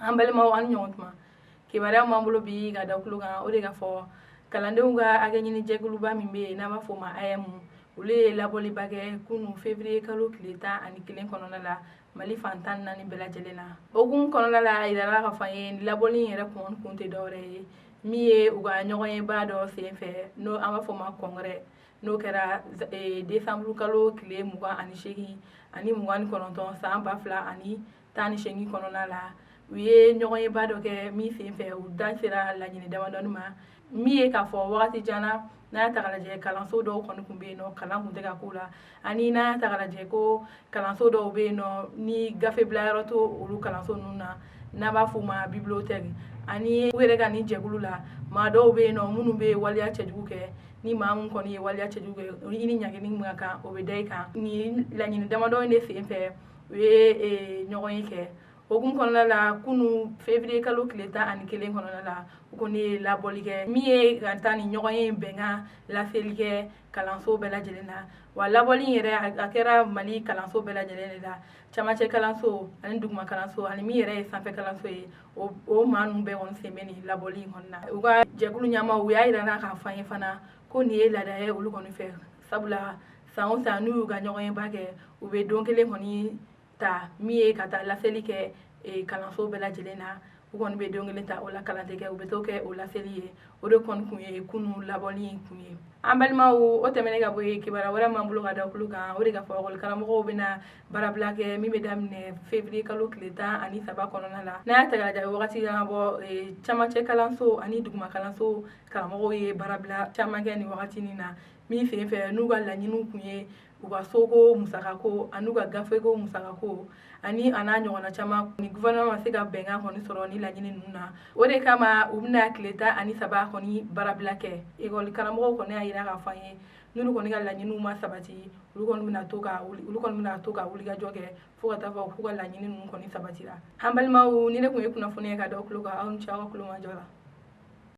An balimaw, an ni ɲɔgɔn tuma. Kibaruya m'an bolo bi ka da tulo kan, o de ka fɔ kalandenw ka hakɛ ɲini jɛkuluba min bɛ yen n'an b'a fɔ o ma AEEM, olu ye labɔliba kɛ kunu février kalo tile 11 kɔnɔna la, Mali fan 14 bɛɛ lajɛlen na. O hukumu kɔnɔna la, a yirala k'a fɔ an ye labɔli in yɛrɛ kun tɛ dɔwɛrɛ ye min ye u ka ɲɔgɔnyeba dɔ senfɛ, n'o an b'a fɔ o ma congrès, n'o kɛra décembre kalo tile 28 ani 29 san 2018 kɔnɔna la. U ye ɲɔgɔnyeba dɔ kɛ min senfɛ, u da sera laɲini damadɔni ma, min ye k'a fɔ wagati jan na, n'a y'a ta k'a lajɛ, kalanso dɔw kɔni tun bɛ yen nɔ, kalan tun tɛ ka k'u la, ani n'a y'a ta k'a lajɛ ko kalanso dɔw bɛ yen nɔ ni gafe bilayɔrɔ t'o olu kalanso ninnu na, n'an b'a f'o ma bibliothèque. Ani u yɛrɛ ka nin jɛkulu la, maa dɔw bɛ yen nɔ minnu bɛ waleya cɛjugu kɛ, ni maa min kɔni ye waleya cɛjugu kɛ, i ni ɲangini min ka kan, o bɛ da i kan. Nin laɲini damadɔ in de senfɛ, u ye ɲɔgɔn ye kɛ. O hukumu kɔnɔna la, kunu février kalo tile 11 kɔnɔna la, u kɔni ye labɔli kɛ min ye ka taa ni ɲɔgɔn ye bɛnkan laseli kɛ kalanso bɛɛ lajɛlen na. Wa labɔli in yɛrɛ, a kɛra Mali kalanso bɛɛ lajɛlen de la, camancɛ kalanso ani duguma kalanso ani min yɛrɛ ye sanfɛ kalanso ye, o maa ninnu bɛɛ kɔni sen bɛ nin labɔli in kɔnɔna na. U ka jɛkulu ɲɛmaaw, u y'a yira k'a fɔ an ye fana ko nin ye laada ye olu kɔni fɛ, sabula san o san n'u y'u ka ɲɔgɔnyeba kɛ, u bɛ don kelen kɔni ta min ye ka taa laseli kɛ kalanso bɛɛ lajɛlen na. U kɔni bɛ don kelen ta o la, kalan tɛ kɛ, u bɛ t'o kɛ o laseli ye. O de kɔni kun ye kunu labɔli in kun ye. An balimaw, o tɛmɛnen ka bɔ yen, kibaruya wɛrɛ m'an bolo ka da tulo kan, o de ka fɔ ekɔli karamɔgɔw bɛna baarabila kɛ min bɛ daminɛ février kalo tile 13 kɔnɔna la. N'a y'a ta k'a lajɛ, a bɛ wagati jan bɔ, camancɛ kalanso ani duguma kalanso karamɔgɔw ye baarabila caman kɛ nin wagati nin na, min senfɛ n'u ka laɲiniw kun ye u ka soko musakako ani ka gafeko musakako ani a n'a ɲɔgɔnna caman. Ni gouvernement ma se ka bɛnkan kɔni sɔrɔ ni laɲini ninnu na, o de kama u bɛna tile 13 kɔni baarabila kɛ. Ekɔli karamɔgɔw kɔni y'a yira k'a fɔ an ye, n'olu kɔni ka laɲiniw ma sabati, olu kɔni bɛna to ka wulikajɔ kɛ fo ka taa fɔ k'u ka laɲini ninnu kɔni sabatira. An balimaw, ni ne tun ye kunnafoni ye ka da tulo kan. Aw ni ce aw ka kulomajɔ la.